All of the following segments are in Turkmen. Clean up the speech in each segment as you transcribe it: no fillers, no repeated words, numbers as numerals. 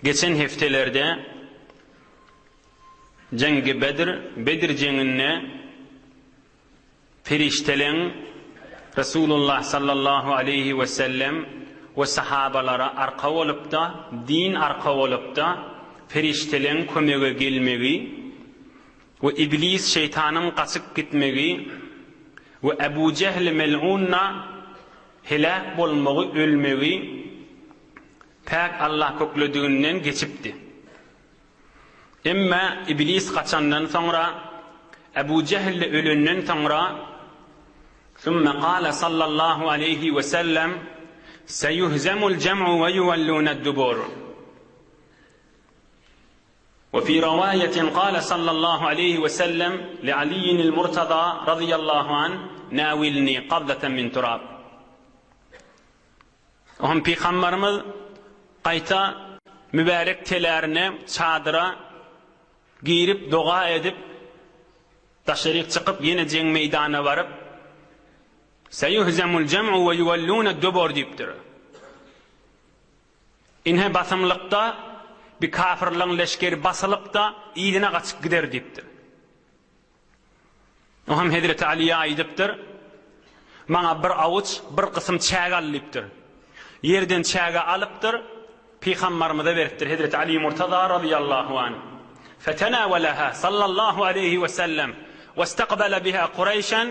Geçen hepdelerde Jeňgi Bedr, Bedir jeňinde perişdeleň Resulullah sallallahu aleýhi we sellem we sahabalara arka bolupda, din arka bolupda, perişdeleň kömege gelmegi we iblis şeýtanyň gaçyp gitmegi we Ebu Jehl mel'un-da heläk bolmagy, ölmegi Päk Allah köklediginden geçipdi. Emma Iblis gaçandan soňra, Ebu Jehl-de ölenden soňra, Sümme kale sallallahu aleýhi we sellem, Seyuhzemul jem'u we yuwelluned-dubur. We fi rawaýetin kale sallallahu aleýhi we sellem li Aliýinil Murtaza razyýallahu anh, Nawilni qabzatan min turab. Oňa Pygambarymyz gaýta mübärek telärine, çadyra, girip, doga edip, daşaryk çykyp, ýene jeň meýdanyna baryp, Seyuhzemul jem'u we yuwellune dubur diýipdir. Ine basymlykda bir kafirleň leşgeri basylyp-da, yzyna gaçyp gider diýipdir. O hem Hezreti Alyýa aýdypdyr, Maňa bir awuç, bir gysym çäge al diýipdir. Ýerden çäge alypdyr, Pygambarymyza beripdir, Hezreti Aly Murtaza razyýallahu anh. Fetenawelaha sallallahu aleýhi we sellem westakbala biha Kureýşen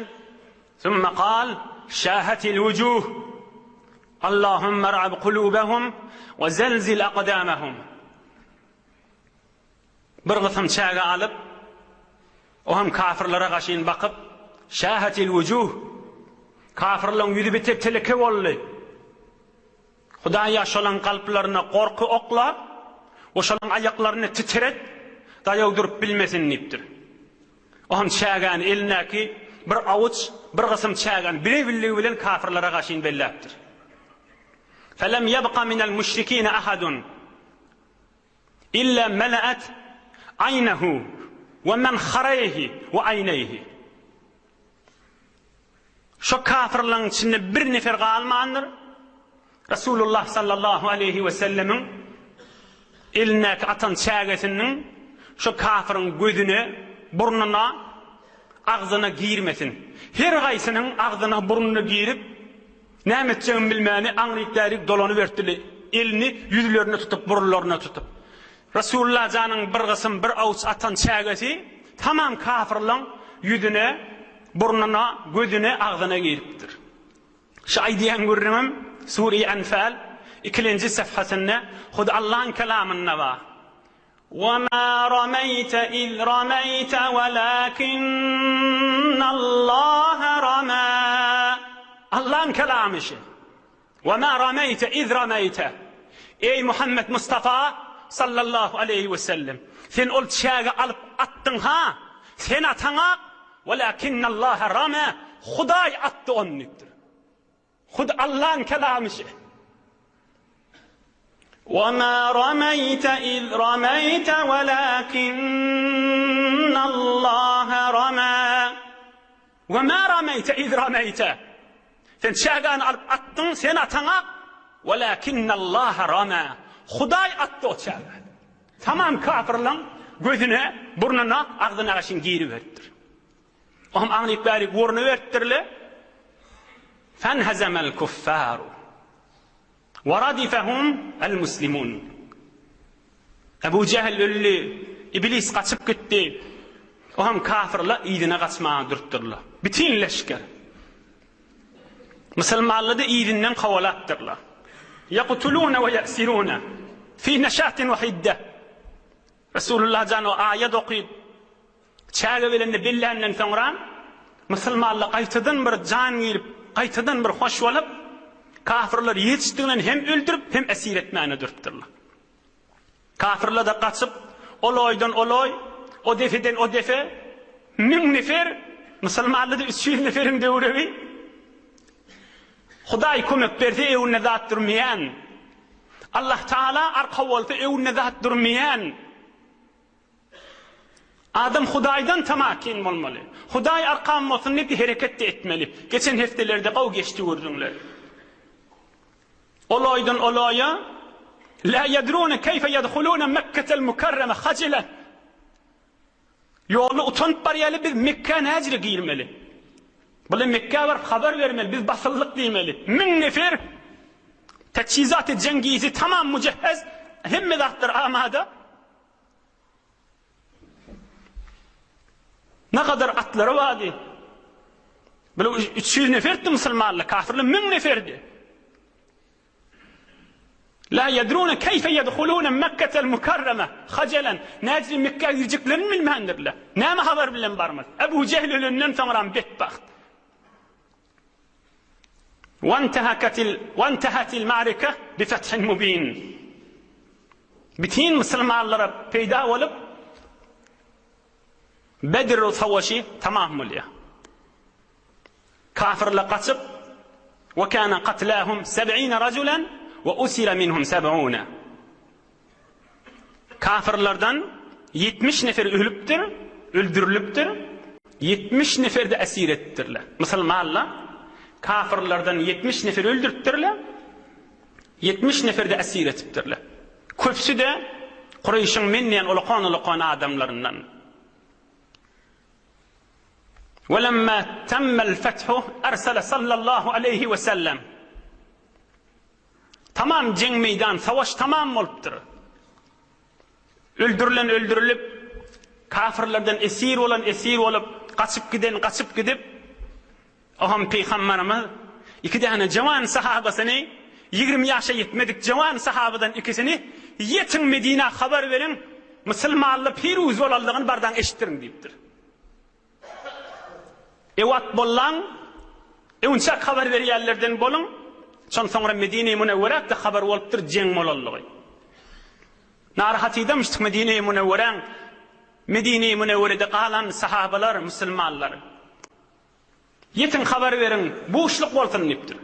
summa kal şahatil wujuh Allahumma r'ab kulubahum we zelzil akdamahum. Bir gysym çäge alyp, o hem kafyrlara gaşyn bakyp, Şahatil wujuh! Kafyrlaň ýüzi beter teleke boldy. Hudaýa şolaň kalplaryna gorky okla we şolaň aýaklaryny titret, daýaw durup bilmesin diýipdir. O hem çägäni elindäki bir awuç, bir gysym çägäni bire-billigi bilen kafyrlara gaşyn belläpdir. Felem ýebka minel müşrikine ahadun. Illa mele'et aýnehu we menhareýhi we aýneýhi. Şo kafirlaryň içinde bir nefer galmandyr. Resulullah sallallahu aleýhi we sellemiň elindäki atan çägesiniň şo kafiriň gözüne, burnuna, agzyna girmesin. Her gaýsynyň agzyna, burnuna girip, Näme etjegini bilmäni aňryk-bärik dolanybertdili, elini ýüzlerine tutup, burunlaryna tutup. Resulullah janyň bir gysym, bir awuç atan çägesi tamam kafyrlaň ýüzüne, burnuna, gözüne, agzyna giripdir. Şu aýdýan gürrüňim Sure-i Enfal ikilenji safhasynda hut Allaň kelamynda bar. Wema rameýte iz rameýte welakinnallaha rama. Allaň kelamy şi. Wema rameýte iz rameýte. Eý Muhammet Mustafa sallallahu aleýhi we sellem. Sen ol çäge alyp atdyň ha, sen ataňak, welakinnallaha rama, Hudaý atdy ony diýipdir. Hut Allaň kelamy şi. Wema rameýte iz rameýte welakinnallaha rama. Wema rameýte iz rameýte. Sen çägäni alyp atdyň, sen ataňak, welakinnallaha rama. Hudaý atdy o çägäni. Tamam kafirlaň gözüne, burnuna, agzyna gaşyn giriberipdir. Oňam aňryk bärik görnüberipdirle. Fenhezemel kuffaru we radifehum el muslimun. Ebu Jehl öldi, Iblis gaçyp gitdi. Oňam kafirler yzyna gaçmaga durupdyrlar. Bütin leşger. Musulmanlary-da yzyndan kowalapdyrlar. Ýektulune we ýesirune fi neşatin we hidde. Resulullah jan o aýat okyp, Çäge gelende belländen soňra musulmanlar gaýtadan bir jan girip, gaýtadan bir hoş bolup, kafirleri ýetişdiginden hem öldürip, hem esir etmäne durupdyrlar. Kafirler-de gaçyp, ol oýdan ol oý, o depeden o depe, müň nefer, musulmanlar-da 300 neferiň döwregi. Hudaý kömek berse öwünde zat durmaýan. Allah Taala arka bolsa öwünde zat durmaýan. Adam Hudaýdan tamakin bolmaly. Hudaý arkam bolsun diýip hereket-de etmeli. Geçen hepdelerde gowy geçdi gürrüňler. Ol oýdan ol oýa. La yedrune keyfe yedhulune Mekketel Mukerreme hacilen. Ýolda utanyp barýaly biz Mekgä näjire girmeli? Bula Mekgä baryp habar bermeli, biz basyldyk diýmeli. Müň nefer teçhizaty jengisi tamam mujehhez, hemme zatlar amada. Nagadar atlary bardy. Bula 300 neferdi musulmanlar, kafirler 1000 neferdi. La ýedrune keýfe ýedhulune Mekketel Mukarreme hajelen, nädip Mekgä girjeklerini bilmändirler. Näme habar bilen barmaz? Ebu Jehl ölenden soňram betbagt. Wentehakatil wentehatil ma'rike bi fethin mubin. Bütin musulmanlara peýda bolup Bedr savaşy tamam bolýar. Kafirler gaçyp, Ve kâne katlâhum seb'îne raculen ve usire minhum seb'ûne. Kafirlerden 70 nefer ölüpdir, öldürilipdir, 70 nefer de esir etdirler. Musulmanlar kafirlerden 70 nefer öldüripdirler, 70 nefer de esir etipdirler. Köpüsi-de Kureýşiň men diýen ulakan-ulakan adamlaryndan. Welemma temmel fethu ersele sallallahu aleýhi we sellem. Tamam jeň meýdan, savaş tamam bolupdyr. Öldürilen öldürilip, kafirlerden esir bolan esir bolup, gaçyp giden gaçyp gidip, Oham pygambarymyz iki däne jawan sahabasyny, 20 ýaşa ýetmedik jawan sahabadan ikisini ýetiň Medinä habar beriň, musulmanlar piruz bolanlygyny bardaň eşitdiriň diýipdir. Ewat bollaň, öňçäk habar berýänlerden boluň, şon soňra Medine-i Münewweräk-de habar bolupdyr jeň bolanlygy. Narahatydamyşdyk Medine-i Münewweräň, Medine-i Münewwerede galan sahabalar, musulmanlar. Ýetiň habar beriň, buşluk bolsun diýipdir.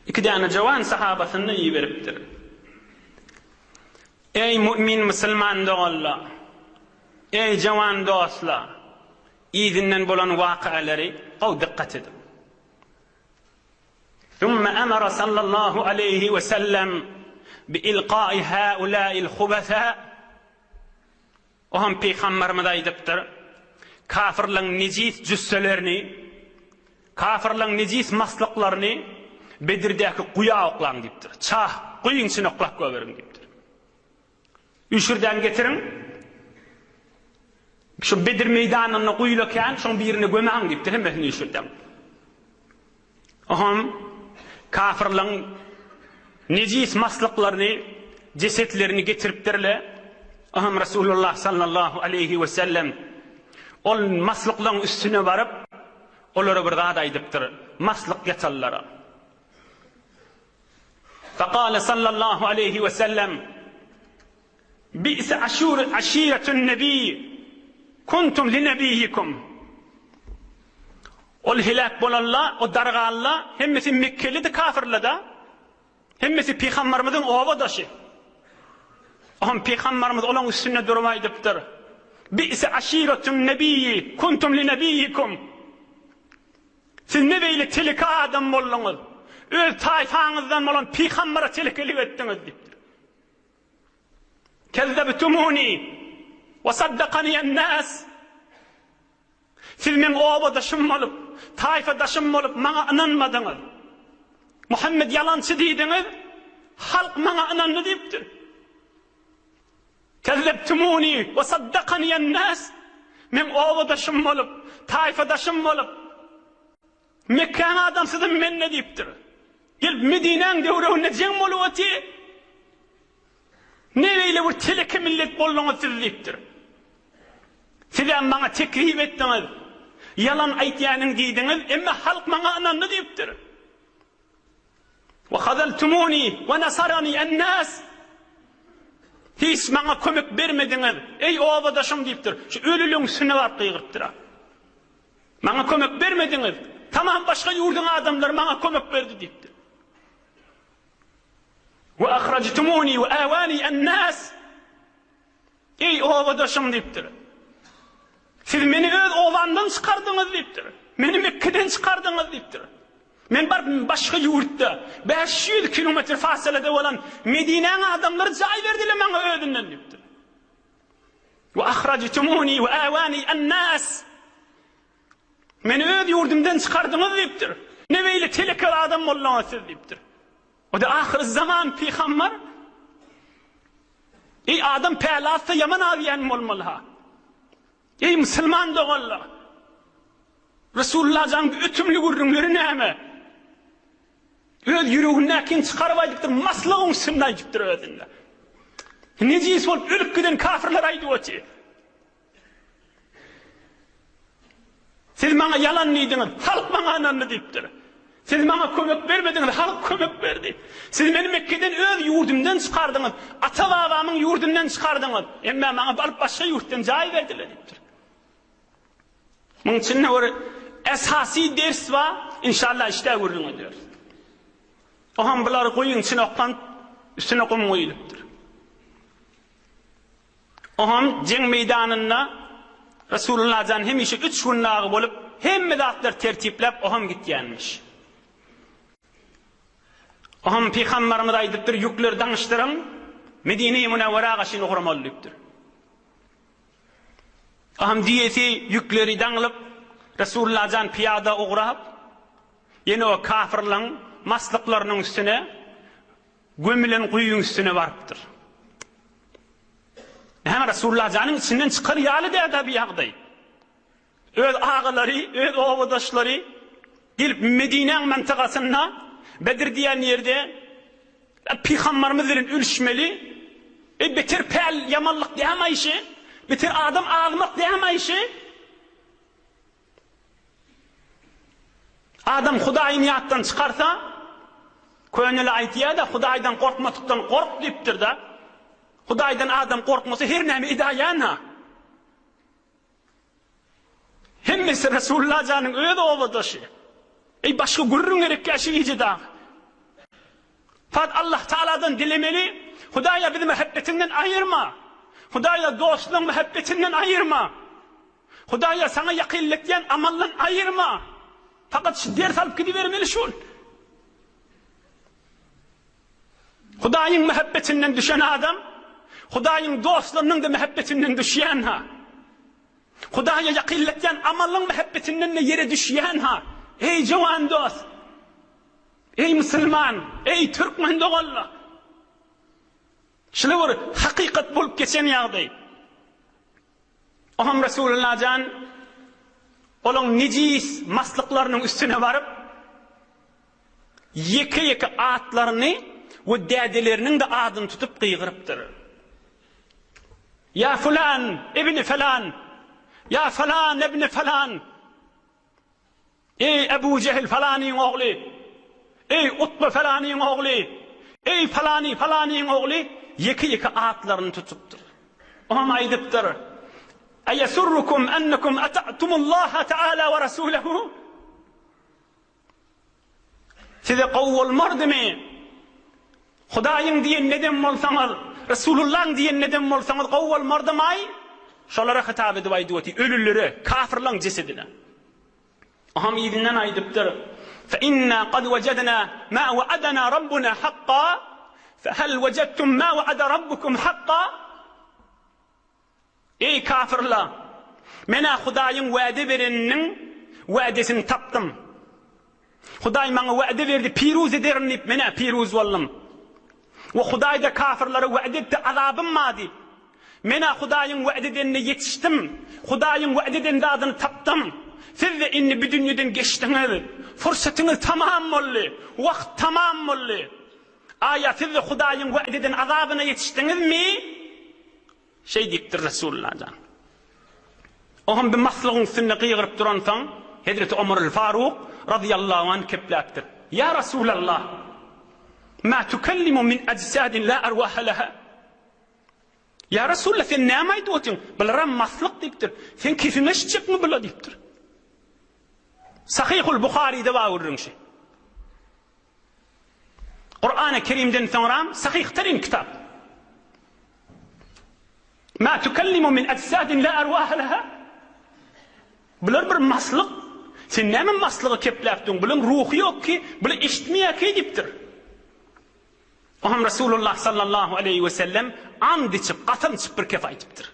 Iki däne jowan sahabasyny iberipdir. Eý mu'min musulman doganlar! Eý jowan dostlar! Yzyndan bolan wakalary gowy dykgat ediň. Sümme emere sallallahu aleýhi we sellem bi ilkai haulâil hubesâ O hem pygamberimiz aýdypdyr, Kafyrlaň nejis jüsselerini, kafyrlaň nejis maslyklaryny Bedirdäki guýa oklaň diýipdir. Çah, guýyň içine oklap goýberiň diýipdir. Üşürden getiriň. Şu Bedir meýdanynda guýula kän, şoň birine gömäň diýipdir, hemmesini üşürden. Oňam kafyrlaň nejis maslyklaryny, jesetlerini getiripdirler. Oňam Resulullah sallallahu aleýhi we sellem ol maslyklaň üstüne baryp, olara bir zat aýdypdyr, maslyk ýatanlara. Fekale sallallahu aleýhi we sellem, Bi'se aşur aşiretun nebi kuntum li nebiyikum. Ol heläk bolanla, o darganla hemmesi Mekkelidi kafirlada. Hemmesi pygamberimiziň obadaşy. Oňam pygamberimiz olaň üstünde durup aýdypdyr. Bi'se aşiretun nebi kuntum li nebiyikum. Siz ne beýle teleke adam bolduňyz? Öz taýfaňyzdan bolan pygambere telekelik etdiňiz diýipdir. Kezzebtumuni we saddakaniyen-nas. Siz meň obadaşym bolup, taýfadaşym bolup maňa ynanmadyňyz. Muhammet ýalançy diýdiňiz, halk maňa ynandy diýipdir. Kezzebtumuni we saddakaniyen-nas. Meň obadaşym bolup, taýfadaşym bolup, Mekgäň adamsydym men-de diýipdir. Gelip Medinäň döwreginde jeň bolup otyr. Ne beýle bir teleke millet bolduňyz siz diýipdir. Sizem maňa teklip etdiňiz. Ýalan aýtýanyň diýdiňiz, emma halk maňa ynandy diýipdir. Wa hazaltumuni wa nasarani en-nas. Hiç maňa kömek bermediňiz, eý obadaşym diýipdir. Şu ölüligiň üstüne baryp gygyrypdyr. Maňa kömek bermediňiz. Tamam başga ýurduň adamlary maňa kömek berdi diýipdir. We ahrajtumuni we awani en-nas. Eý obadaşym diýipdir. Siz meni öz obamdan çykardyňyz diýipdir. Meni Mekgeden çykardyňyz diýipdir. Men baryp başga ýurtda, 500 kilometr fasalada bolan Medinäň adamlary jaý berdiler maňa özünden diýipdir. We ahrajtumuni we awani an-nas. Meni öz ýurdumdan çykardyňyz diýipdir. Ne beýle telekar adam bolduňyz siz diýipdir. O-da ahyr zaman pygambar. Eý adam päli azsa ýaman azýan bolmaly-ha. Eý musulman doganlar! Resulullah janyň bu ötümli gürrüňleri näme? Öz ýüregindäkini çykaryp aýdypdyr, maslygyň üstünde aýdypdyr özünde. Nejis bolup ölüp giden kafirler aýdyp otyr. Siz maňa ýalan diýdiňiz, halk maňa ynandy diýipdir. Siz maňa kömek bermediňiz, halk kömek berdi. Siz meni Mekgeden öz ýurdumdan çykardyňyz, ata-babamyň ýurdundan çykardyňyz. Emma maňa baryp başga ýurtdan jaý berdiler diýipdir. Muň içinde bir esasy ders bar, inşallah işdä gürrüň ederis. Oňam bulary guýyň içine okan, üstüne gum guýulypdyr. Oňam jeň meýdanynda Resulullah jan hemişe üç gün dagy bolup, hemme zatlary tertipläp, oňam gitýänmiş. Oňam Pygambarymyz aýdypdyr, ýükleri daňyşdyryň, Medine-i Münewwerä gaşyn ugramaly diýipdir. Oňam düýesi ýükleri daňylyp, Resulullah jan pyýada ugrap, ýene o kafyrlaryň maslyklarynyň üstüne gömülen guýyň üstüne barypdyr. Näme Resulullah janyň içinden çykar ýaly däl-dä bu ýagdaý. Öz agalary, öz obadaşlary gelip Medinäň mantakasynda Bedir diýen ýerde pygambarymyz bilen ölüşmeli. E beter päl ýamanlyk dämi aýşy? Beter adam azmak dämi aýşy? Adam Hudaýyny ýatdan çykarsa, köneli aýdýar-da, Hudaýdan gorkmasykdan gork diýipdir-de. Hudaýdan adam gorkmasa her näme edäýän-ha. Hemmesi Resulullah janyň öz obadaşy. Eý başga gürrüň gerekkä şu gije dagy. Fat Allah Taaladan dilemeli, Hudaýa bizi mähebbetiňden aýyrma. Hudaýa dostlaň mähebbetinden aýyrma. Hudaýa saňa ýakynlatýan amaldan aýyrma. Fakat şu ders alyp gidibermeli şul. Hudaýyň mähebbetinden düşen adam Hudaýyň dostlarynyň-da mähebbetinden düşýän-ha. Hudaýa ýakynlatýan amalyň mähebbetinden-de ýere düşýän-ha. Eý jowan dost! Eý musulman! Eý türkmen doganlar! Şuly bir hakykat bolup geçen ýagdaý. Oňam Resulullah jan olaň nejis maslyklarynyň üstüne baryp, ýeke-ýeke atlaryny we dädeleriniň-de adyny tutup gygyrypdyr. Ýa fulan ibni falan! Ýa falan ibni falan! Eý, Ebu Jehil falanyň ogly! Eý, Utba falanyň ogly! Eý, falany falanyň ogly! Ýeke-ýeke atlaryny tutupdyr. Oňam aýdypdyr, Eýesurrukum ennekum ata'tumullaha ta'ala we rasulehu? Size gowy bolmardymy? Hudaýyň diýenini eden bolsaňyz, Resulullahyň diýenini eden bolsaňyz gowy bolmardymaý? Şolara hitap edip aýdyp otyr, ölülere, kafyrlaryň jesedine. Oňam yzyndan aýdypdyr, Fe inna kad wejadna ma wa'adana rabbuna hakka, fe hel wejadtum ma wa'ada rabbukum hakka? Eý, kafyrlar! Men-ä Hudaýyň wada bereniniň wadesini tapdym. Hudaý maňa wada berdi, piruz ederin diýip, men-ä piruz boldum. We Hudaý-da kafyrlara wada etdi, azabym bar diýip. Men-ä Hudaýyň wada edenine ýetişdim. Hudaýyň wada eden zadyny tapdym. Siz-de indi bu dünýeden geçdiňiz. Pursatyňyz tamam boldy. Wagt tamam boldy. Aýa siz-de Hudaýyň wada eden azabyna ýetişdiňizmi? Şeý diýipdir Resulullah jan. Oňam bir maslygyň üstünde gygyryp duransoň, Hezreti Omarul Faruk razyýallahu anh kepläpdir. Ýa Resulallah! Ma tukellimu min ajsadin la arwaha laha? Ýa Resulallah, sen näme aýdyp otyň? Bularam maslyk diýipdir. Sen kesiň eşitjekmi bula diýipdir. Sahyhul Buharyda bar gürrüň şi. Kurany Kerimden soňram sahyhtarin kitap. Ma tukallimu min ajsadin la arwaha laha. Bular bir maslyk. Sen näme maslygy kepläp duň, bulaň ruhy ýok ki, bular eşitmeýär ki diýipdir. Oňam Resulullah sallallahu aleýhi we sellem and içip, kasam içip bir kep aýdypdyr.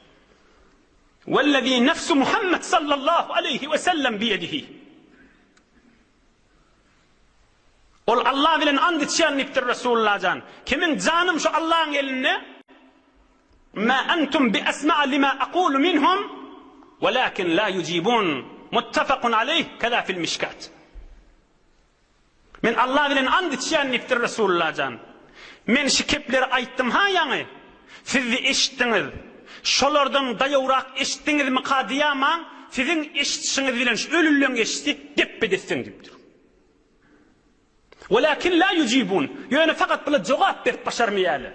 Wellezî nefsu Muhammed sallallahu aleýhi we sellem biýedihi. Ol Allah bilen and içýän diýipdir Resulullah jan. Kimiň janym şu Allahyň elinde, Ma entum bi esma'a lima aqulu minhum, welakin la yujibun. Muttafakun aleyh, keza fil mişkat. Men Allah bilen and içýän diýipdir Resulullah jan. Men şu kepleri aýtdym ha ýaňy. Siz-de eşitdiňiz. Şolardan daýawrak eşitdiňizmika diýämaň, siziň eşidişiňiz bilen şu ölüleň eşidişi depbe-desseň diýipdir. Welakin la ýujibun. Ýöne fakat bular jogap berip başarmaýarlar.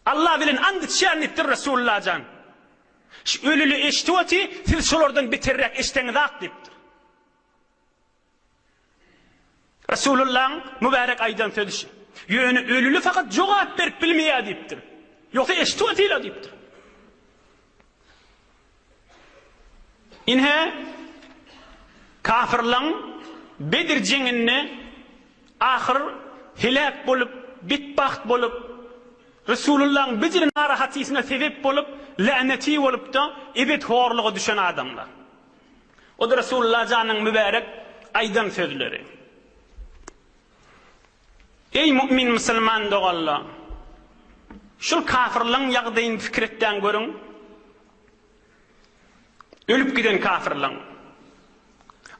Allah bilen and içýän diýipdir Resulullah jan. Şu ölüli eşidip oty, siz şolardan beterräk eşdeňizak diýipdir. Resulullahyň mübärek aýdan sözi şu. Ýöne ölüli fakat jogap berip bilmeýär diýipdir. Ýogsa eşidip otyr-a diýipdir. Ine, kafirlaň Bedir jeňinde ahyr heläk bolup, betbagt bolup, Resulullahyň bijir narahatysyna sebep bolup, läneti bolup-da, ebet horluga düşen adamlar. O-da Resulullah janyň mübärek aýdan sözleri. Eý mu'min musulman doganlar! Şul kafirlaň ýagdaýyny pikir etdäň görüň. Ölüp giden kafirlaň.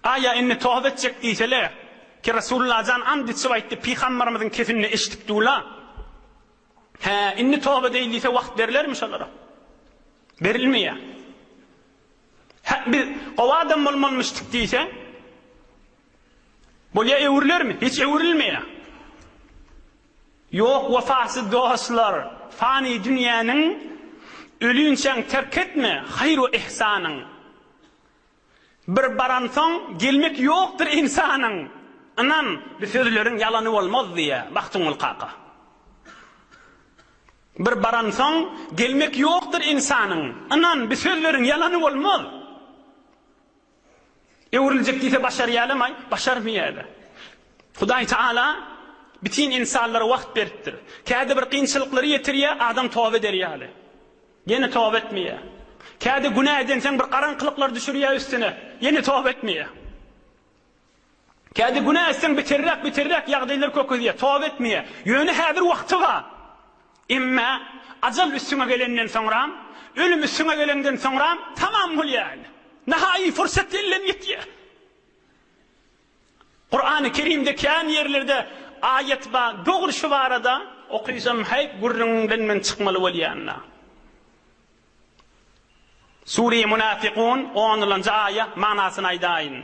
Aýa indi toba etjek diýseler, ki Resulullah jan and içip aýtdy, pygambarymyzyň kefinde eşidip dula. Hä, indi toba edeýin diýse wagt berilermi şolara? Berilmeýär. Hä, biz gowy adam bolmalymyşdyk diýse, bolýa öwrülermi? Hiç öwrülmeýär. Ýok, wepasyz dostlar, fany dünýäniň ölinçäň terk etme haýr-u ihsanyň. Bir baransoň gelmek ýokdur ynsanyň. Ynan, bu sözleriň ýalany bolmaz diýýär Magtymguly kaka. Bir baransoň, gelmek ýokdur ynsanyň. Ynan, bi sözleriň ýalany bolmaz. Öwrüljek diýse başarýalamaý, başarmaýar-da. Hudaý Taala bitin ynsanlara wagt beripdir. Käde bir kynçylyklary ýetirýär, adam toba eder ýaly. Ýene toba etmeýär. Käde günä edenseň bir garaňkylyklar düşürýär üstüne, ýene toba etmeýär. Käde günä etseň beterräk beterräk ýagdaýlar kökezýär, toba etmeýär. Ýöne häzir wagty bar. Emma ajal üstüňe gelenden soňram, ölüm üstüňe gelenden soňram tamam bolýar. Nahaýy fursat elden gitýär. Kurany Kerimde kän ýerlerde aýat bar, dogry şu barada okysam häý gürrüňden men çykmaly bolýan-da. Sure-i Münafykun onulanjy aýa manysyny aýdaýyn.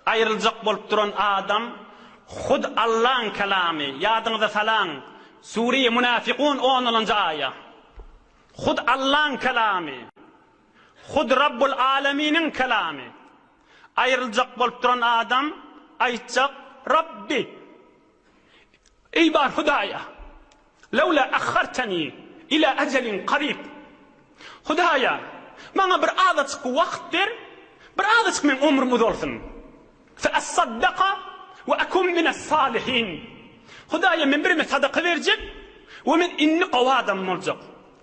Aýryljak bolup duran adam hut Allaň kelamy, ýadyňyza salaň, Sure-i Münafykun onulanjy aýa. Hut Allaň kelamy, hut Rabbul Aleminiň kelamy. Aýryljak bolup duran adam aýtjak, Rabbi! Eý bar Hudaýa! Lewla ahhartani ila ajalin karib. Hudaýa, maňa bir azajyk wagt ber, bir azajyk meň ömrüm uzalsyn. Fe assaddaka we akun mines salihin. Hudaýa, men birime sadaka berjek we men indi gowy adam boljak.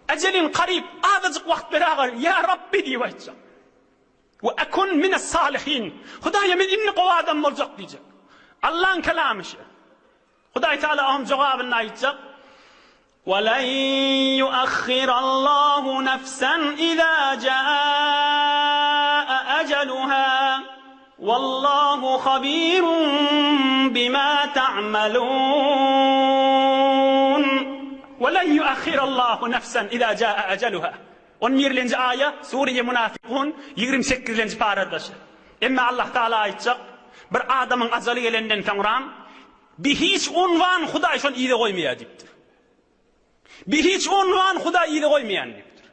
Ajalin karib, azajyk wagt ber aga, ýa Rabbi diýip aýtjak. We ekun mines salihin. Hudaýa men indi gowy adam boljak diýjek. Allaň kelamy şu. Hudaý Teala onuň jogabyny aýtjak. We len yuahhirallahu nefsen iza jaa ajaluha. Wallahu habirun bima ta'malun. We len yuahhirallahu nefsen iza jaa ajaluha. On birlenji aýa, Sure-i Münafykun, 28-lenji paradaşy. Emma Allah Tagala aýtjak, bir adamyň ajaly gelenden soňram, bi hiç unwan Hudaý şony yza goýmaýar diýipdir. Bi hiç unwan Hudaý yza goýmaýan diýipdir.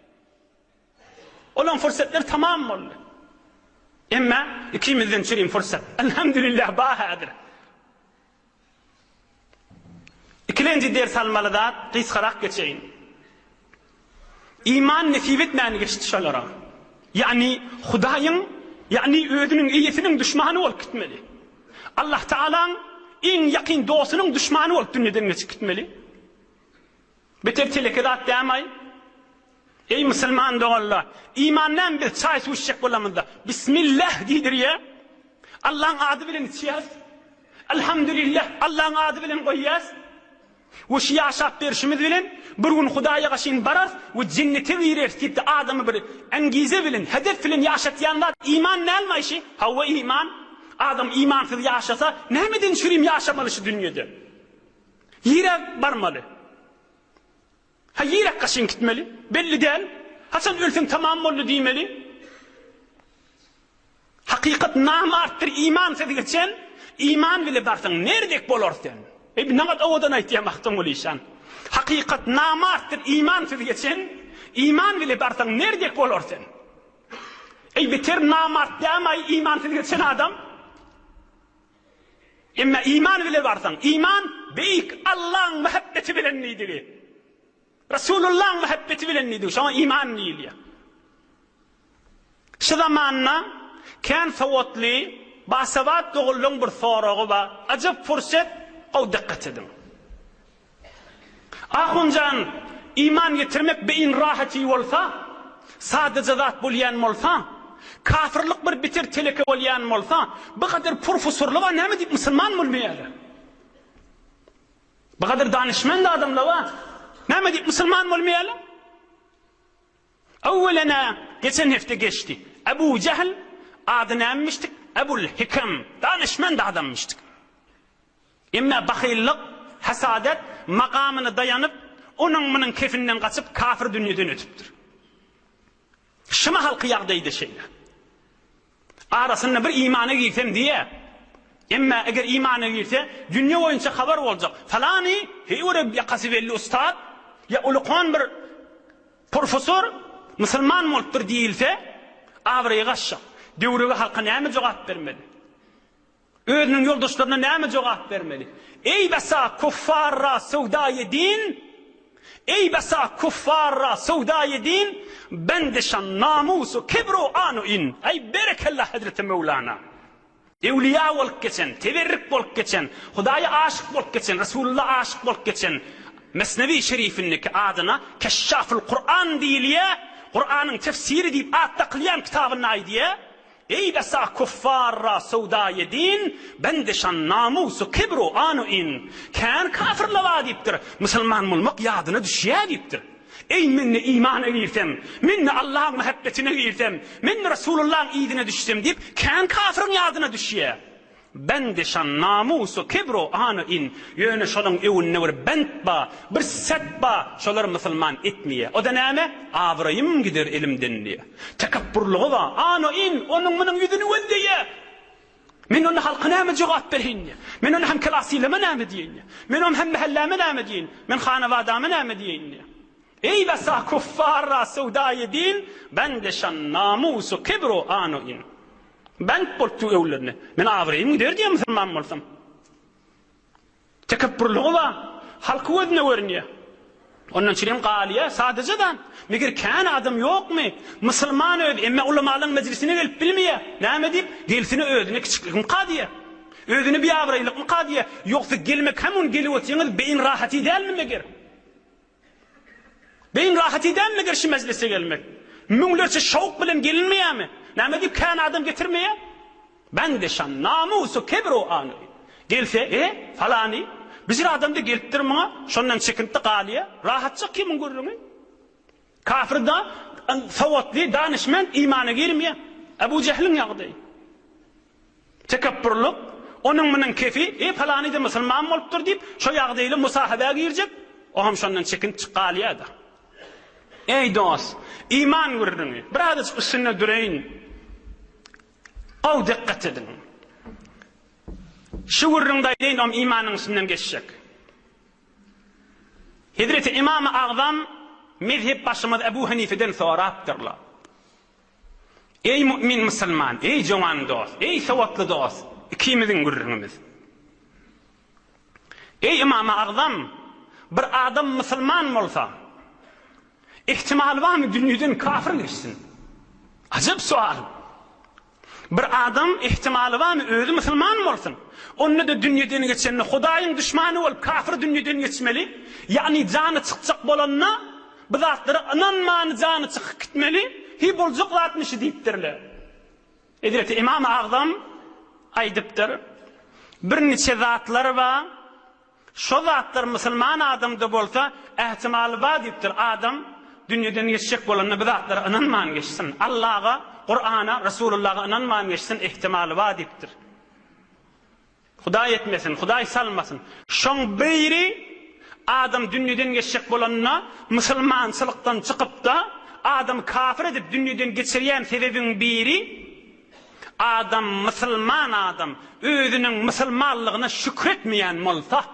Olaň fursatlary tamam boldy. Emma ikimizden çürim fursat. Elhamdülillah ba häzir. Ikilenji ders almaly zat, gysgarak geçeýin. Iman nesip etmän geçdi şolara. Ýagny Hudaýyň. Ýagny özüniň eýesiniň duşmany bolup gitmeli. Allah Tagalaň iň ýakyn dostunyň duşmany bolup dünýeden geçip gitmeli. Beter teleke zat dämaý? Eý musulman doganlar, iman näme biz çaý suw içjek bolamyzda Bismillah diýdirýä. Allaň ady bilen içýäs. Elhamdülillah Allaň ady bilen goýýas. We şu ýaşap berşimiz bilen bir gün Hudaýa gaşyn bararys we jennete gireris diýip-de adamy bir engize bilen, hedef bilen ýaşatýan zat iman dälmi aýşy? Hawa iman. Adam imansyz ýaşasa nämeden çürim ýaşamaly şu dünýede? Nirä barmaly? Ha ýerek gaşyn gitmeli? Belli däl. Haçan ölseň tamam boldy diýmeli. Hakykat namartdyr imansyz geçen, iman bile barsaň nerdek bolar sen? Eý bu nagat owadan aýtýar Magtymguly işan. Hakykat namartdyr imansyz geçen, iman bile barsaň nerdek bolar sen? Eý beter namart dämaý imansyz geçen adam? Emma iman bile barsaň, iman beýik Allaň mähebbeti bilen diýdigi. Resulullaň mähebbeti bilen diýdigi, şoňa iman diýilýär. Şu zamanda kän sowatly, basawat doganlaryň bir soragy bar. Ajap pursat, gowy dykgat ediň. Ahunjan, iman getirmek beýin rahaty bolsa, sadaja zat bolýan bolsa, kafirlik bir biter teleke bolýan bolsa, bu gadar purfusurly bar näme diýip musulman bolmaýarlar? Bu gadar danyşmend adamlar bar, näme diýip musulman bolmaýarlar? Öwwelena geçen hepde geçdi. Ebu Jehl ady nämemişdik? Ebul Hikem, danyşmend adammyşdyk. Emma bahyllyk, hasadat magamyna daýanyp, onuň-munuň kefinden gaçyp, kafir dünýeden ötüpdir. Şu mahalky ýagdaý-da şeýle. Arasynda bir imana girsem diýýär. Emma eger imana girse, dünýe boýunça habar boljak. Falany, heý bir ýakasy belli ussat, ýa ulukan bir professor musulman bolupdyr diýilse, abraýy gaçjak. Döwrege halka näme jogap bermeli? Özüniň ýoldaşlaryna näme jogap bermeli? Eý basa kuffarra söwdaýy din, Eý basa kuffarra söwdaýy din, Bendişan namusu kibru anu in. Eý berekella Hezreti Möwlana. Ewliýa bolup geçen, teberrik bolup geçen, Hudaýa aşyk bolup geçen, Resulullah aşyk bolup geçen Mesnewi şerifindeki adyna Keşşaful Kuran diýilýär, Kuranyň tefsiri diýip at dakylýan kitabynda aýdýar, Eý besa küffarra söwdaýy din, Bendişan namusu kibru anu in. Kän kafirler bar diýipdir, musulman bolmak ýadyna düşýär diýipdir. Eý men-de imana girsem, men-de Allahyň mähebbetine girsem, men-de Resulullahyň yzyna düşsem diýip, kän kafiriň ýadyna düşýär. Bendişan namusu kibru anu in, ýöne şolaň öwünde bir bent ba, bir set ba, şolar musulman etmeýär. O-da näme? Abraýym gider elimden diýýär. Tekepburlygy ba, anu in, onuň-munuň ýüzüni gözleýär. Men onda halka näme jogap bereýin diýýär. Men onda hemklasylama näme diýeýin diýýär. Men onda hemmähelläme näme diýeýin? Men hanabadama näme diýeýin diýýär. Eý basa kuffarra söwdaýy din, bendeşan namusu kibru anu in. Bent bolupdy öwlerine. Men abraýym gider diýýär musulman bolsam. Tekepburlygy bar. Halky gözüne görünýär. Ondan çürim galýar, sadaja da. Meger kän adam ýokmy? Musulman özi, emma ulamalaryň mejlisine gelip bilmeýär. Näme diýip? Gelsine özüne kiçiklikmika diýýär. Özüne biabraýlykmyka diýýär. Ýogsa gelmek hem on gelip otyrňyz beýin rahaty dälmi meger? Beýin rahat edämi meger şu mejlise gelmek? Müňlerçe şowk bilen gelinmeýärmi? Näme diýip kän adam getirmeýär? Bende şan, namusu, kibru any. Gelse, e, falany, bijir adam-da gelipdir muňa, şondan çekinip-de galýar. Rahatjak kimiň gürrüňi? Kafir-da, sowatly, danyşment imana girmeýär. Ebu Jehliň ýagdaýy. Tekepburlyk, onuň-munuň kefi, E, palany-da musulman bolupdyr diýip, şo ýagdaýly musahebä girjek, o hem şondan çekinip çyk galýar-da. Eý, dost, iman gürrüňi, birazajyk üstünde dureýin. Gowy dykgat ediň. Şu gürrüňde aýdaýyn, om imanyň üstünden geçjek. Hezreti Imamy Agzam mezhep başymyz Ebu Hanifeden sorapdyrlar. Eý mu'min musulman, eý jowan dost, eý sowatly dost, ikimiziň gürrüňimiz. Eý Ymamy Agzam, bir adam musulman bolsa, ihtimal barmy dünýeden kafir geçsin? Ajap sual. Bir adam ihtimaly barmy özi musulman bolsun. Onda-da dünýeden geçende Hudaýyň duşmany bolup kafir dünýeden geçmeli. Ýagny jany çykjak bolanda bu zatlara ynanmany jany çykyp gitmeli. Hi boljak zatmy şi diýipdirler. Hezreti Ymam Agzam aýdypdyr, Bir niçe zatlar bar, şo zatlar musulman adamda bolsa, ähtimaly bar diýipdir, adam dünýeden geçjek bolanda bu zatlara ynanman geçsin, Allaga, Kurana, Resulullaha ynanman geçsin, ähtimaly bar diýipdir. Hudaý etmesin, Hudaý salmasyn. Şoň biri adam dünýeden geçjek bolanda musulmançylykdan çykypda adamy kafir edip dünýeden geçirýän sebebiň biri adam musulman adam özüniň musulmanlygyna şükretmeýän bolsa,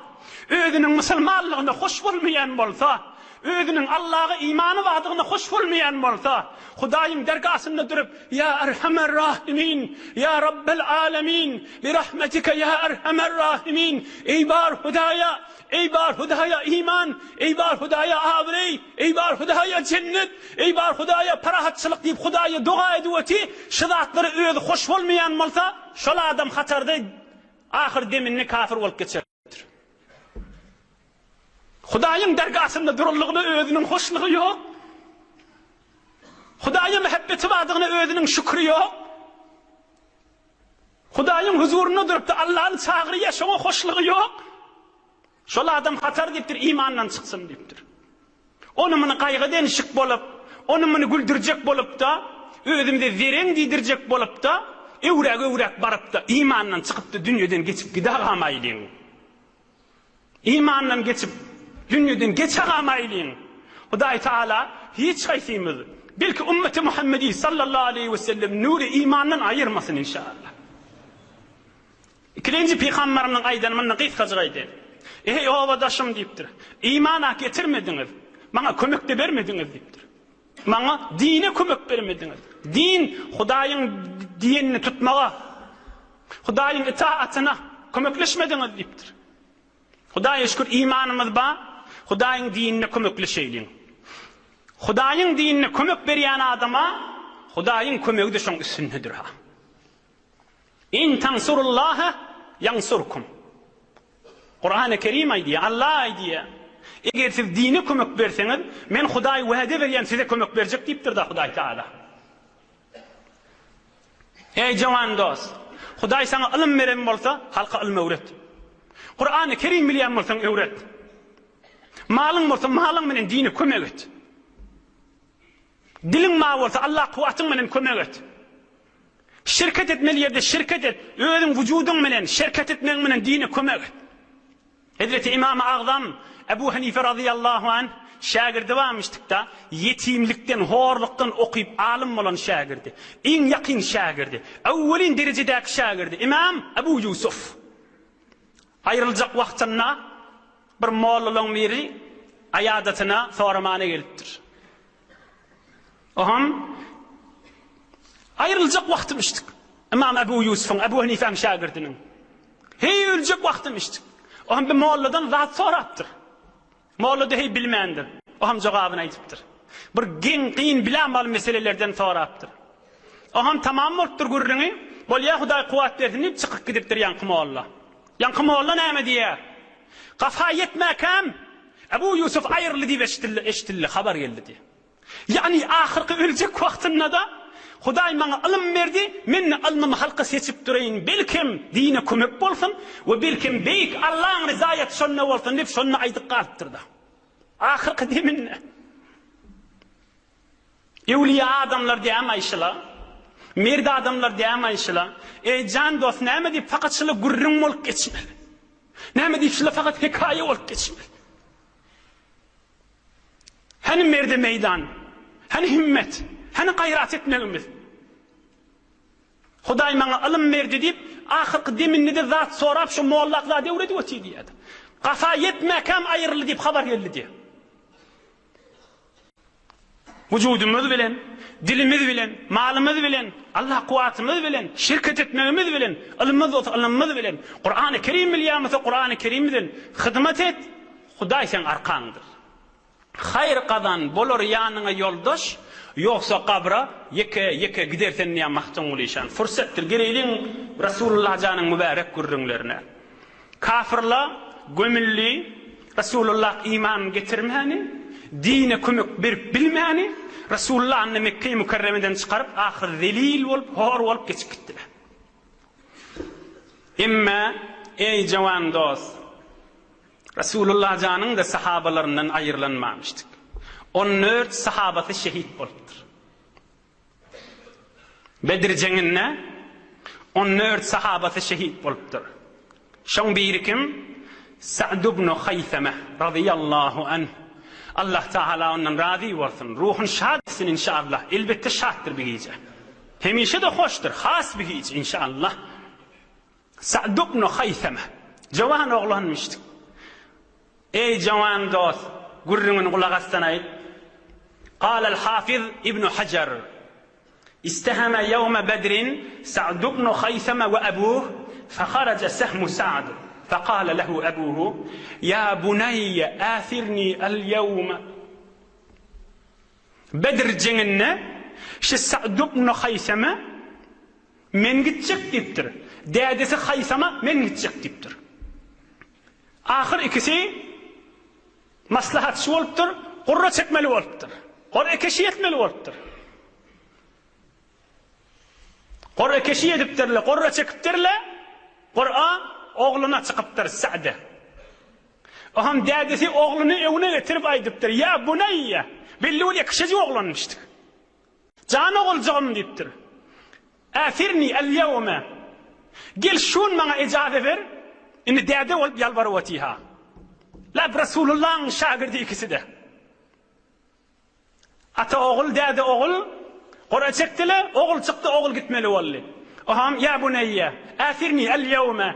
özüniň musulmanlygyna hoş bolmaýan bolsa, Özüniň Allaha imany bardygyna hoş bolmaýan bolsa, Hudaýyň dergasynda durup, Ýa Erhamer Rahimin, Ýa Rabbel Alemin, bi rahmetike ýa Erhamer Rahimin, Eý bar Hudaýa, eý bar Hudaýa iman, eý bar Hudaýa abraý, eý bar Hudaýa jennet, eý bar Hudaýa parahatçylyk diýip Hudaýa doga edip oty, şu zatlara özi hoş bolmaýan bolsa, şol adam hatarda ahyr deminde kafir bolup geçer. Hudaýyň dergasynda duranlygyna özüniň hoşlugy ýok. Hudaýa mähebbeti bardygyna özüniň şükri ýok. Hudaýyň huzurynda durupdy, Allany çagyrýar, şoňa hoşlugy ýok. Şol adam hatar diýipdir, imandan çyksyn diýipdir. Ony muny gaýgy edenişik bolup, ony muny güldürjek bolup-da, özümize zereň diýdirjek bolup-da, öwräk-öwräk baryp-da, imandan çykyp-da dünýeden geçip gidagamaýlyň. Imandan geçip, dünýeden geçagamaýlyň. Hudaý Taala hiç haýsymyzy, belki ümmeti Muhammedi sallallahu aleýhi we sellem nury imandan aýyrmasyn inşallah. Ikilenji pygambarymyzyň aýdany munda gysgajyk aýdaýyn. Eý, obadaşym diýipdir. Iman-a getirmediňiz, maňa kömek-de bermediňiz diýipdir. Maňa dine kömek bermediňiz. Din Hudaýyň diýenini tutmaga, Hudaýyň itaatyna kömekleşmediňiz diýipdir. Hudaýa şükür imanymyz bar, Hudaýyň dinine kömekleşeýliň. Hudaýyň dinine kömek berýän adama Hudaýyň kömegi-de şoň üstündedir-ha. In tansurullaha ýansurkum. Kurany Kerim aýdýar, Allah aýdýar. Eger siz dine kömek berseňiz, men Hudaý wada berýän size kömek berjek diýipdir-da Hudaý Taala. Eý jowan dost, Hudaý saňa ylym beren bolsa, halka ylym öwret. Kurany Kerim bilýän bolsaň öwret. Malyň bolsa malyň bilen dine kömek et. Diliň bar bolsa Allah kuwwatyň bilen kömek et. Şirket etmeli ýerde şirket et, özüň wujudyň bilen, şerket etmegiň bilen dine kömek et. Hezreti Imamy Agzam Ebu Hanife razyýallahu anh şägirdi barmyşdykda, ýetimlikden, horlukdan okyp alym bolan şägirdi. Iň ýakyn şägirdi, öwwelin derejedäki şägirdi Imam Ebu Ýusuf. Aýryljak wagtynda bir mollalaň biri aýadatyna soramana gelipdir. Oňam aýryljak wagtym içdik. Ymam Ebu Ýusubyň, Ebu Hanifäň şägirdiniň. Heý öljek wagtym içdik. Oňam bir molladan zat sorapdyr. Molla-da heý bilmändir. Oňam jogabyny aýdypdyr. Bir geň, kyn, bilämaly meselelerden sorapdyr. Oňam tamam bolupdyr gürrüňi. Bolýa Hudaý kuwwat bersin diýip çykyp gidipdir ýaňky molla. Ýaňky molla näme diýýär? Gapa ýetmäkäm, Ebu Ýusuf aýryldy diýip eşidildi, eşidildi, habar geldi diýýär. Ýagny ahyrky öljek wagtynda-da, Hudaý maňa ylym berdi, men-de ylmymy halka seçip dureýin, belkem, dine kömek bolsun we belkem beýik Allaň rizaýaty şonda bolsun diýip, şonda aýdyp galypdyr-da. Ahyrky deminde. Öwlüýä adamlar dämaý şyla? Merd adamlar dämaý şyla? Eý, jan dost, näme diýip fakat şyla gürrüň bolup geçmeli? Näme diýip şyla fakat hekaýa bolup geçmeli? Hany merde meýdan? Hany himmet? Hany gaýrat etmegimiz? Hudaý maňa ylym berdi diýip, ahyrky deminde-de zat sorap, şu mollak zat öwredip otyr diýýärdi. Gasa ýetmäkäm aýryldy diýip habar geldi diýýär. Wujudymyz bilen, dilimiz bilen, malymyz bilen, Allah kuwwatymyz bilen, şirket etmegimiz bilen, ylmymyz bolsa ylmymyz bilen, Kurany Kerim bilýän bolsa Kurany Kerim bilen hyzmat et, Hudaý seň arkaňdyr. Haýyr gazan, bolar ýanyňa ýoldaş, Ýogsa gabra ýeke, ýeke gider sen diýýär Magtymguly işan. Fursatdyr, geleýliň Rasulullah janyň mübärek gürrüňlerine. Kafyrla gömüldi, Rasulullah iman getirmäni, dine kömek berip bilmäni, Rasulullany Mekge-i Mükerremeden çykaryp, ahyr zelil bolup, hor bolup geçip gitdiler. Emme, eý jawan dost, Rasulullah janyň-da sahabalaryndan aýrylanmamyşdyk. On dört sahabasy şehit bolupdyr. Bedir jeňinde on dört sahabasy şehit bolupdyr. Şoň biri kim? Sa'd ibn Haýseme razyýallahu anh. Allah Tagala ondan razy bolsun, ruhuny şat etsin inşallah. Elbetde şatdyr bi gije. Hemişe-de hoşdur, has bi gije inşallah. Sa'd ibn Haýseme jowan oglanmyşdyk. Eý jowan dost, gürrüňini gulak assana aýt. Galal Hafiz ibn Hajar, Isteheme ýewme Bedrin Sa'd ibn Haýseme we abuh, feharaje sehmu Sa'd, fekale lehu abuhu, Ýa buneýýe äsirni el-ýewme. Bedr jeňinde şi Sa'd ibn Haýseme men gitjek diýipdir. Dädesi Haýsama men gitjek diýipdir. Ahyr ikisi maslahatçy bolupdyr, gurra çekmeli bolupdyr. Gurra keşi etmeli bolupdyr. Gurra keşi edipdirler, gurra çekipdirler. Gurra ogluna çykypdyr Sa'de. Oham dädesi ogluny öwüne getirip aýdypdyr, Ýa buneýýe, belli bolýar kişejik oglanmyşdyk. Jan oguljygym diýipdir. Äsirni el-ýewme. Gel şu gün maňa ejaze ber. Indi däde bolup ýalbaryp otyha. Lap Resulullahyň şagirdi ikisi-de. Ata ogul, däde ogul gora çekdiler, ogul çykdy, ogul gitmeli boldy. Oham, ýa buneýýe, äsirni el-ýewme.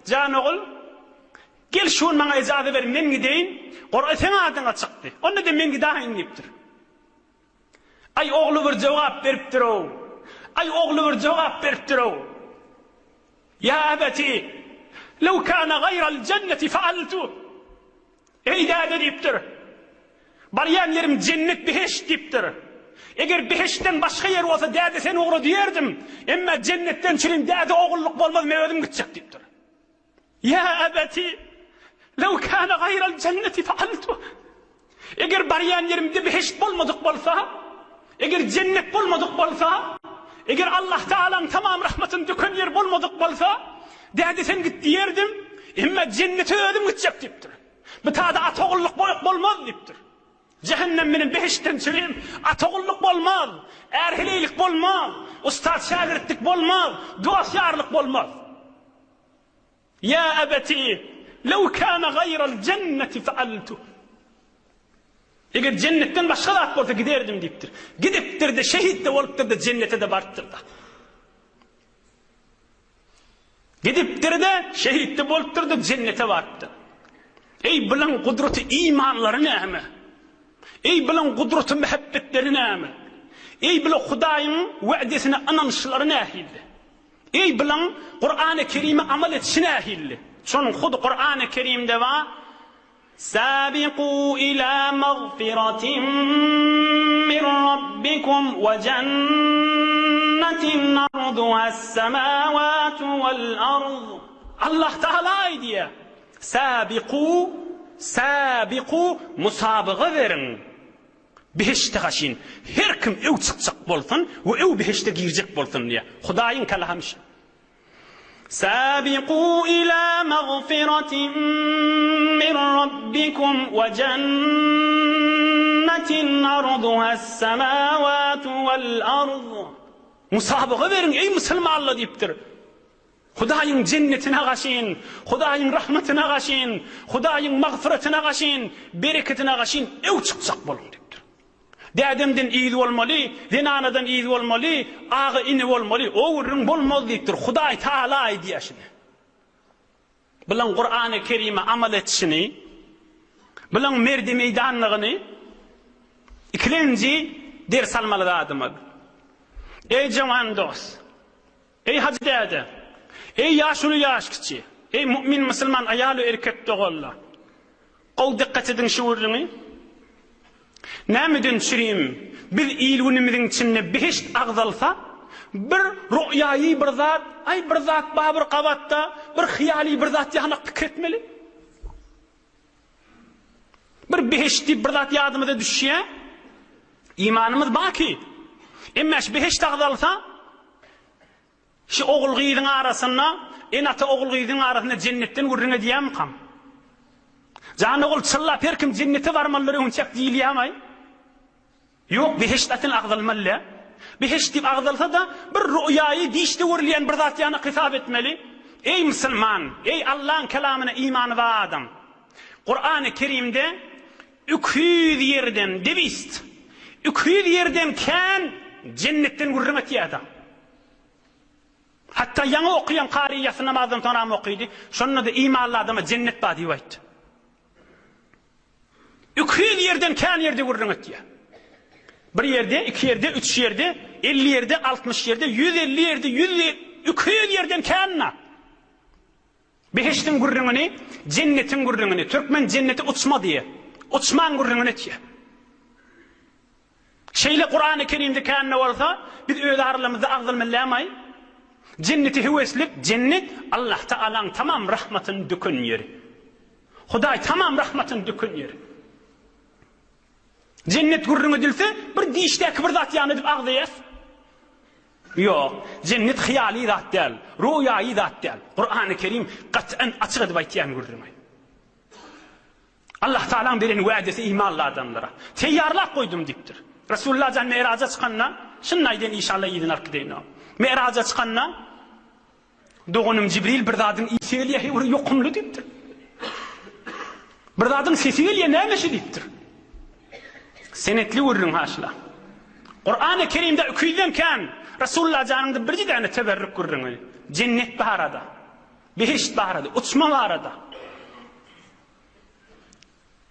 Jan ogul, gel şu gün maňa ejaze ber, men gideýin. Gora seň adyňa çykdy. Onda-da men gidaýyn diýipdir. Aý ogly bir jogap beripdir-ow. Aý ogly bir jogap beripdir-ow. Ýa ebeti, lew kana gaýral jenneti faaltu. Eý däde diýipdir. Barýan ýerim jennet behişt diýipdir. Eger behiştden başga ýer bolsa däde seni ugra diýerdim. Emma jennetden çürim däde ogullyk bolmaz men özüm gitjek diýipdir. Ýa ebeti, lew kana gaýral jenneti faaltu. Eger barýan ýerimde behişt bolmadyk bolsa, eger jennet bolmadyk bolsa, eger Allah Tagalaň tamam rahmatyny döken ýer bolmadyk bolsa, däde sen git diýerdim, emma jennete özüm gitjek diýipdir. Bu tada ata-ogullyk bolmaz diýipdir. Jähennem menen behiştden çürim, ata-ogullyk bolmaz, är-heleýlik bolmaz, ussat-şägirtlik bolmaz, dost-ýarlyk bolmaz. Ýa ebeti, lew kana gaýral jenneti fealtu. Eger jennetden başga zat bolsa giderdim diýipdir. Gidipdir-de, şehit-de bolupdyr-da, jennete-de barypdyr-da. Gidipdir-de, şehit-de bolupdyr-da, jennete barypdyr. Eý, bulaň gudraty imanlary näme? Eý, bulaň gudraty mähebbetleri näme? Eý, bula Hudaýyň wa'desine ynanyşlary nähili? Eý, bulaň Kurany Kerime amal etişi nähili? Şonuň hudy Kurany Kerimde bar, Sabiqu ila magfiratin min Rabbikum we jannatin arduhas semawatu wal ard. Allah Tagala aýdýar, Sabiqu, sabiqu, musabaga beriň. Behişde gaşyn her kim öw çykjak bolsun we öw behişde girjek bolsun diýýär. Hudaýyň kalamy şu. Sabiqu ila magfiratin min Rabbikum we jannatin arduhas semawatu wal ard. Musabaga beriň eý musulmanlar diýipdir. Hudaýyň jennetine gaşyn, Hudaýyň rahmatyna gaşyn, Hudaýyň magfyratyna gaşyn, bereketine gaşyn öw çykjak boluň diýipdir. Dädemden yz bolmaly, zenanadan yz bolmaly, aga-ini bolmaly, o gürrüň bolmaz diýipdir. Hudaý Taala aýdýar şuny. Bulaň Kurany Kerime amal etişini, bulaň merdi meýdanlygyny ikilenji ders almaly zadymyz. Eý jawan dost! Eý hajy däde! Eý ýaşuly ýaş kiçi! Eý mu'min musulman aýal we erkek doganlar! Gowy dykgat ediň şu gürrüňi. Nämeden çürim, biz il-günümiziň içinde behişt agzalsa, bir roýaýy bir zat, aý bir zat bar bir gabatda, bir hyýaly bir zat ýanak pikir etmeli. Bir behişt diýip bir zat ýadymyza düşýär. Imanymyz bar ki, emma şu behişt agzalsa, Şu ogul-gyzyň arasynda, ene-ata ogul-gyzyň arasynda jennetden gürrüň edýärmikam? Jan ogul, çyllap her kim jennete barmalydyr öňçäk diýilýärmaý? Ýok, behişt asyl agzalmaly däl. Behişt diýip agzalsa-da, bir ruýaýy, dişde görülýän bir zat ýaly hesap etmeli. Eý musulman, eý Allaň kelamyna imany bar adam! Kurany Kerimde 200 ýerden, dewist, 200 ýerden kän jennetden gürrüň etýär-de. Hatda ýaňy okaýan kary ýassy namazdan soňram okydy. Şonda-da imanly adama jennet bar diýip aýtdy. 200 ýerden kän ýerde gürrüň etýär. Bir ýerde, iki ýerde, üç ýerde, 50 ýerde, 60 ýerde, 150 ýerde, 100 200 ýerden kän. Behişdiň gürrüňini, jennetiň gürrüňini, türkmen jenneti uçma diýýär. Uçmaň gürrüňini etýär. Şeýle Kurany Kerimde kände bolsa, biz öz aralarymyzda agzalmalyamaý? Jennete höweslik, jennet Allah Tagalaň tamam rahmatyny döken ýeri. Hudaý tamam rahmatyny döken ýeri. Jennet gürrüň edilse, bir dişdäki bir zat ýaly edip agzaýas. Ýok, jennet hyýaly zat däl, roýaýy zat däl. Kurany Kerim gat'an açyk edip aýtýan gürrüňi. Allah Tagalaň beren wädesi imanly adamlara. Teýýarlap goýdum diýipdir. Resulullah jan Miraja çykanda, şuny aýdaýyn inşallah yzyny alyp gideýin. Miraja çykanda doganym Jibril bir zadyň ysy gelýär, heý bir ýokumly diýipdir. Bir zadyň sesi gelýär, näme şu diýipdir. Senetli gürrüň haşla. Kurany Kerimde 200-den kän Resulullah janyň da birji däne teberrük gürrüňi. Jennet barada. Behişt barada, uçma barada.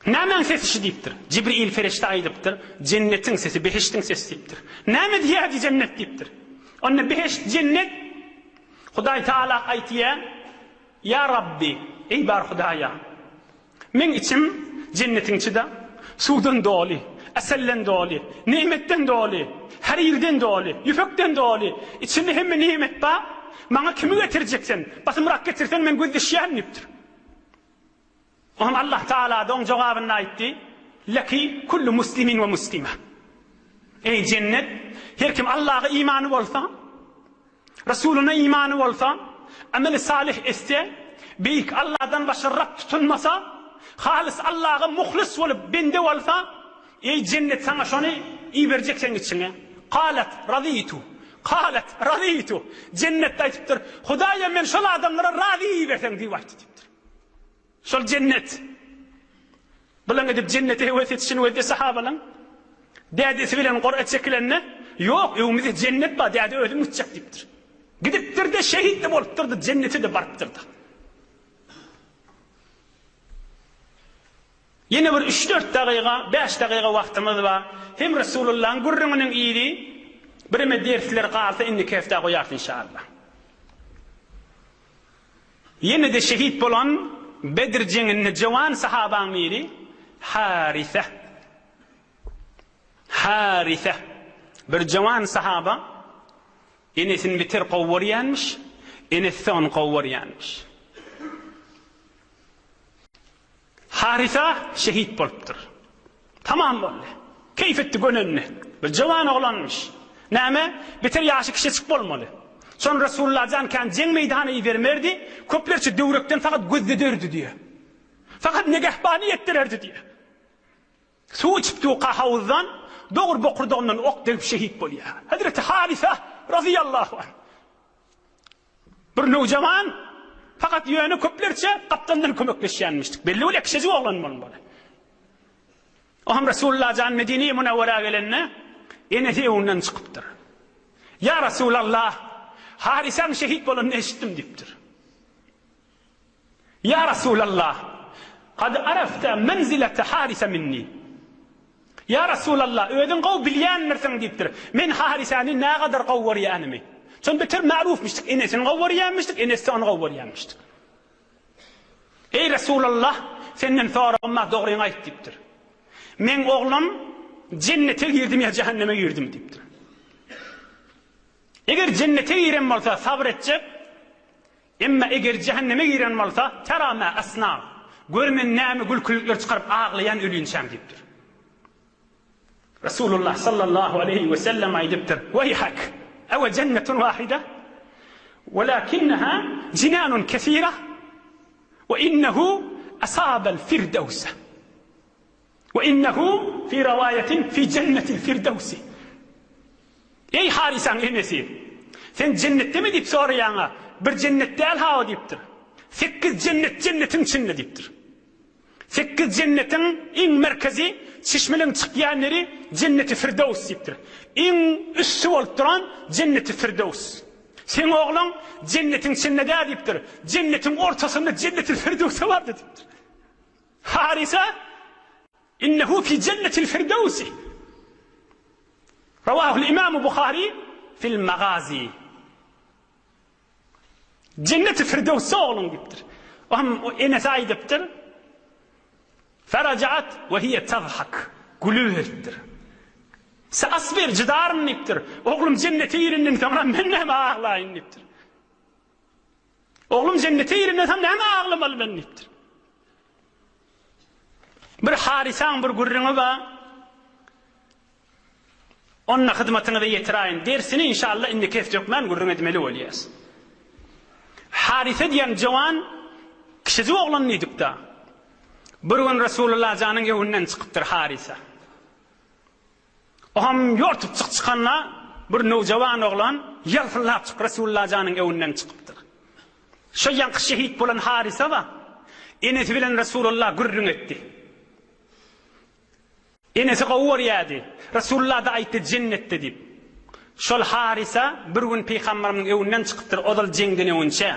Nämäň sesi şu diýipdir. Jibril perişde aýdypdyr, Jennetiň sesi, behiştiň sesi diýipdir. Näme diýýärdi jennet diýipdir. Onda behişt, jennet Hudaý Taala aýtýar, Ýa Rabbi, eý bar Hudaýa! Meň içim jennetiň içi-de, suwdan doly, äselden doly, nemetden doly, harirden doly, ýüpekden doly, içinde hemme nemet bar, maňa kimi getirjek sen, basymrak getirseň men gözleşýän diýipdir. Oňa Allah Tagala-da oň jogabynda aýtdy, Leki kullu muslimin we muslima. Eý jennet, her kim Allaha imany bolsa, Resulyna imany bolsa, ameli salyh etse, beýik Allahdan başga Rab tutunmasa, halys Allaha muhlis bolup bende bolsa, eý jennet saňa şony iberjek seň içiňe. Kalat razitu. Kalat razitu. Jennet aýdypdyr, Hudaýa men şol adamlara razy iberseň diýip aýtdy diýipdir. Şol jennet. Bulaň edip jennete höwes etişini gözle sahabalaň. Dädesi bilen gora çekilende, Ýok, öňümizde jennet bar, däde özüm gitjek diýipdir. Gidipdir-de, şehit-de bolupdyr-da, jennete-de barypdyr-da. Ýene bir üç-dört dagyga, bäş dagyga wagtymyz bar. Hem Resulullahyň gürrüňiniň yzy, bireme dersler galsa indiki hepdä goýarys inşallah. Ýene-de şehit bolan Bedr jeňinde jowan sahabaň biri Harise. Harise. Bir jowan sahaba enesini beter gowy görýänmiş, enesi-de ony gowy görýänmiş. Harysa şehit bolupdyr. Tamam boldy. Keýp etdi gönenine. Bir jowan oglanmyş. Näme, beter ýaşy kiçejik bolmaly. Şony Resulullah jan kän jeň meýdana ibermerdi, köplerçe döwrekden fakat gözlederdi diýýär. Fakat negehbany etdirerdi diýýär. Suw içip durka howuzdan, dogry bokurdagyndan ok degip şehit bolýar. Hezreti Harysa razyýallahu anh. Bir nowjawan fakat ýöne köplerçe gapdaldan kömekleşýänmişdik. Belli bolýar kiçijik oglan bolmaly. O hem Resulullah jan Medine-i Münewwerä gelende enesi öňünden çykypdyr. Ýa Resulallah, Harisaň şehit bolanyny eşitdim diýipdir. Ýa Resulallah, kad arafta menzilete Harise minni. Ýa Resulallah, özüň gowy bilýändirsiň diýipdir. Men Harisäni nägadar gowy görýänimi. Şony beter ma'rufmyşdyk, enesini gowy görýänmişdik, enesi-de ony gowy görýänmişdik. Eý Resulallah, senden soragym bar, dogryňy aýt diýipdir. Meň oglum. jennete girdim ýa jähenneme girdim diýipdir. Eger jennete giren bolsa sabyr etjek, emma eger jähenneme giren bolsa, tera ma asna, gör men näme gülkülikler çykaryp aglaýan ölinçäm diýipdir. Resulullah sallallahu aleýhi we sellem aýdypdyr, Weýhak, ewe jennetun wahida, welakinneha jinanun kesira, we innehu asabel firdewse. We innehu fi rawaýatin fi jennetil firdewsi. Eý Harisaň enesi! Sen jennetdemi diýip soraýaňa, bir jennet däl ha o diýipdir. Sekiz jennet jennetiň içinde diýipdir. Sekiz jennetiň iň merkezi, çeşmeleň çykýan ýeri Jenneti Firdews diýipdir. Iň üsti bolup duran Jenneti Firdews. Seň ogluň jennetiň içinde däl diýipdir. Jennetiň ortasynda Jenneti Firdewse bardy diýipdir. Harisa Innehu fi Jennetil Firdewsi. Rawahul Imamu Buhari fil Magazi. Jenneti Firdewsde ogluň diýipdir. O hem enesi aýdypdyr. Ferajaat we hiýe tazhak. Gülüberipdir. Seasbir jydaryn diýipdir. Oglum jennete girenden soňra men näme aglaýyn diýipdir. Oglum jennete girenden soň näme aglamaly men diýipdir. Bir Harisaň bir gürrüňi bar. Onda hyzmatyňyza ýetiräýin. Dersini inşallah indiki hepde hökmän gürrüň edmeli bolýas. Harise diýen jowan kiçijik oglan diýdik-da. Bir gün Resulullah janyň öwünden çykypdyr Harise. Oam ýortup çyk çykanda bir nowjawan oglan ýalpyldap çyk Resulullah janyň öwünden çykypdyr. Şo ýaňky şehit bolan Harise bar. Enesi bilen Resulullah gürrüň etdi. Enesi gowy görýärdi. Resulullah-da aýtdy jennetde diýip. Şol Harisa bir gün pygamberimiziň öňünden çykypdyr, ozal jeňden öňünçä.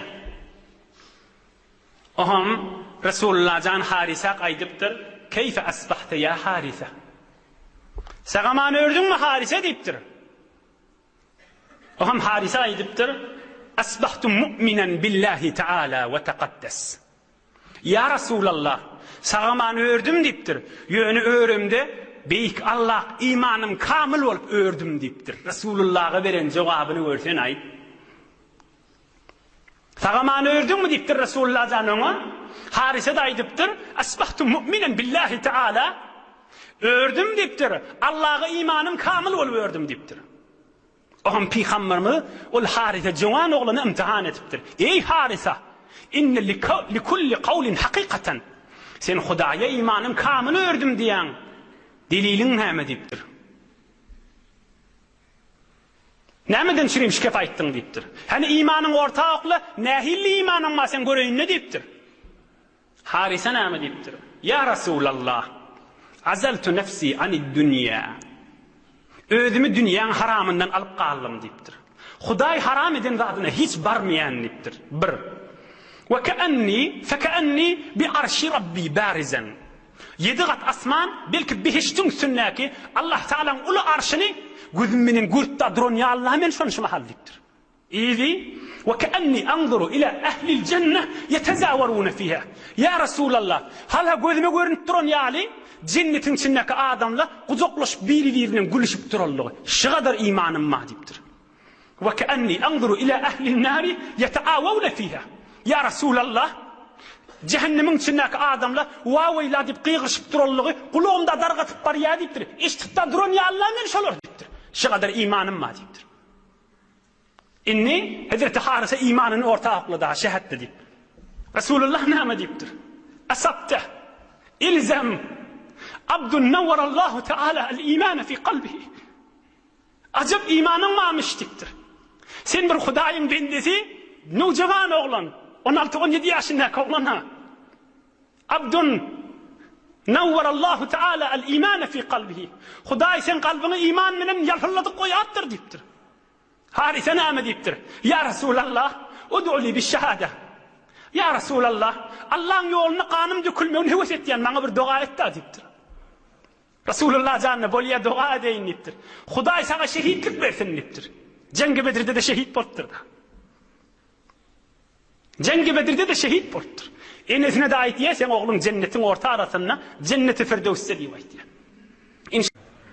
Oňam Resulullah jan Harisa aýdypdyr, Keýfe asbahte ýa Harisa? Sag-aman ördüňmi Harisa diýipdir. Oňam Harisa aýdypdyr, Asbahtu mu'minen billahi taala we taqaddas. Ýa Resulallah, sag-aman ördüm diýipdir. Ýöne öremde Beýik Allah imanym kamyl bolup ördüm diýipdir. Resulullaha beren jogabyny görsen-aý. Sag-aman ördüňmi diýipdir Resulullah jan oňa. Harise-de aýdypdyr, Asbahtu mu'minen billahi taala. Ördüm diýipdir. Allaha imanym kamyl bolup ördüm diýipdir. Oňam pygamberimiz ol Harise jowan oglany ymtihan edipdir. Eý Harisa! Inne likulli kawlin hakykatan. Sen Hudaýa imanym kamyl ördüm diýýäň. Deliliň näme diýipdir. Nämeden çürim şikep aýtdyň diýipdir. Hany imanyň orta okla, nähilli imanyň bar sen göreýin-le diýipdir. Harise näme diýipdir? Ýa Resulallah, azaltu nefsi anid-dünýä. Özümi dünýäň haramyndan alyp galdym diýipdir. Hudaý haram eden zadyna hiç barmaýan diýipdir. Bir. We ke'enni, feke'enni bi arşi Rabbi barizen. Ýedi gat asman, belki behişdiň üstündäki Allah Tagalaň uly arşyny gözüm menen görüp-de duran ýaly-la men şony şu mahal diýipdir. Yzy, Ve ke'enni anzuru ila ehlil jenneh yetezawerune fiha. Ýa Resulallah, hala gözüme görünip duran ýaly, jennetiň içindäki adamlar gujaklaşyp biri-birine gülüşip duranlygy. Şugadar imanym bar diýipdir. Ve ke'enni anzuru ila ehlin nari yeteawewne fiha. Ýa Resulallah, jähennemiň içindäki adamlar wa-weýla diýip gygyryşyp duranlygy gulagymda dargatyp barýar diýipdir. Eşidip-de duran ýaly-la men şolary diýipdir. Şugadar imanym bar diýipdir. Indi Hezreti Harysa imanyny orta oklady, ha şähetdi diýip. Resulullah näme diýipdir? Asabte, ilzem, abdun nawwarallahu teala al-imana fi kalbihi. Ajap imanyň barmyş diýipdir. Sen bir Hudaýyň bendesi, nowjawan oglan, 16-17 ýaşyndaky oglan ha. Abdun nawwarallahu teala al-imana fi kalbihi. Hudaý seň kalbyňy iman bilen ýalpylladyp goýapdyr diýipdir. Harise näme diýipdir? Ýa Resulallah, ud'u li biş-şehade. Ýa Resulallah, Allaň ýolunda ganym dökülmegini höwes etýän, maňa bir doga et-dä diýipdir. Resulullah janyna bolýa doga edeýin diýipdir. Hudaý saňa şehitlik bersin diýipdir. Jeňgi Bedrde-de şehit bolupdyr-da. Jeňgi Bedrde-de şehit bolupdyr. Enesine-de aýtýar, seň ogluň jennetiň orta arasynda, jenneti Firdöwsde diýip aýtýar.